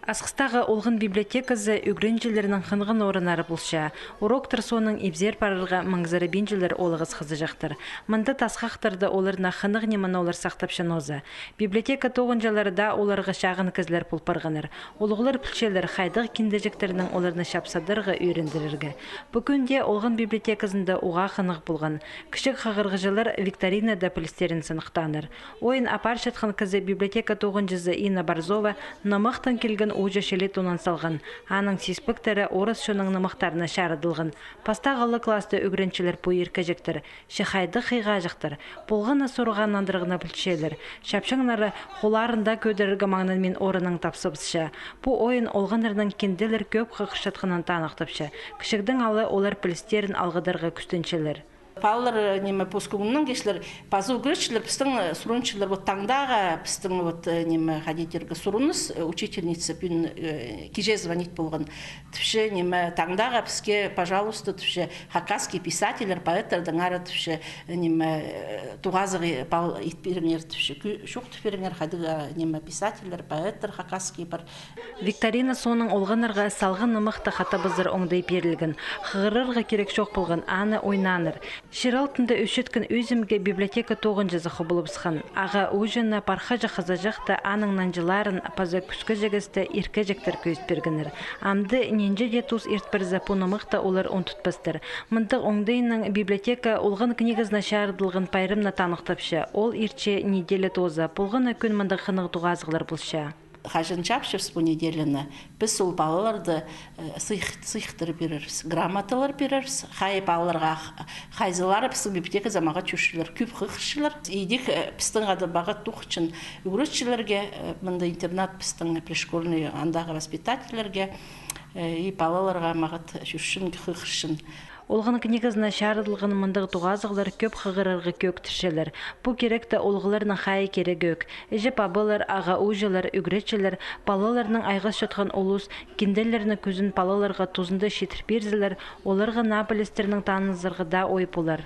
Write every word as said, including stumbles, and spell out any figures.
Асхыстағы олған библиотеказы ӱгренҷілернің хынған орыннары полча. Уроктар соонаң ибзер парарға маңзырабинчалар олағас хызыҷахтар. Мында тасхахтарда оларны хынығ нимені олар сахтапча нооза. Библиотека тоғынҷылары даа оларға чағын кізілер пол парғаннар. Улуғлар пілчелер, хайдағ киндеҷектернең оларны чапсадарға ӧріндірерге. Пу кӱнде олған библиотеказында уғаа хынығ полған. Кічіг хығырғыҷылар викторинада пілістерін сыныхтааннар. Ойын апарчатхан кізі библиотека тоғынҷызы Инна Борзова нымахтаң килген ууҷа чіли тонан салған. Аның сиспектері орыс чонның нымахтарына чарыдылған. Пастағы ла класста ӱгренҷілер пу иркеҷектер. Че хайдағ хыйғаҷахтар. Полған на сурығ нандырығны пілчелер. Чапчаңнары холларында кӧдірерге маңнанмин орыннаң тапсабысча. Пу ойын олғаннарның кинделер кӧп хығырчатханын таныхтапча. Кічігдең ала олар пілістерін алғыдарға кӱстенчелер. Палалар, э, ниме, пос кӱннең кечлер паза ӱгретчілер, пістің, э, сурынчалар, вот таңдағы пістің, вот, э, ниме, хайди тирге, сурыныс, э, учительница пӱӱн, э, кичее звонить полған. Тіпче, ниме, таңдағы піске, пожалуйста, тіпче, хакасский писательлер, поэттердеңер, тіпче, ниме, э, тоғазығ пал ит пиріңер, тіпче, кӱ-, чоохтап пиріңер, хайдағ, ниме, писательлер, поэтттер хакасский пар. Викторина соонаң олғаннарға салған нымахты хатабызар оңдай пирілген. Хығырарға кирек чох полған, аны ойнааннар. Чир алтында ӧсчеткен ӧзімге библиотека тоғынҷызы хубулыбысхан. Ағаа ууҷаны, пархаҷах хызыҷахты, аның нанҷыларын паза кӱскеҷігісті иркеҷектер кӧзіт пиргеннер. Амды нинҷе дее тус ирт парза, пу нымахты олар ундутпастар. Мындағ оңдайнаң библиотека олған книгазына чарыдылған пайрамны таныхтапча. Ол иртче неделя тооза. Полған на кӱн мындағ хынығ тоғазығлар полча. Хаҷан чапчабыс пу неделяны, піс ол палаларды, э, сыйых-, сыйыхтар пирербіс, грамоталар пирербіс, хай палаларға х-, хайзылары пістің библиотеказар мағат чӧрчелер, кӧп хығырчалар. Идӧк, э, пістің хада мағат тоғынчаң ӱгретчілерге, э, мында интернат пістің пришкольный, андағы воспитательлерге, э, и палаларға мағат чӧрчең, хығырчаң. Олған книгазына чарыдылған мындағ тоғазығлар кӧп хығырарға кӧӧктірчелер. Пу киректі улуғларның хайи кирегӧк. Іҷе-пабалар, ағаа ууҷалар, ӱгретчілер, палаларнаң айғасчатхан улус, кинделернің кӱзін палаларға тузында читір пирзелер, оларға наа пілістернең танызарға даа ой полар.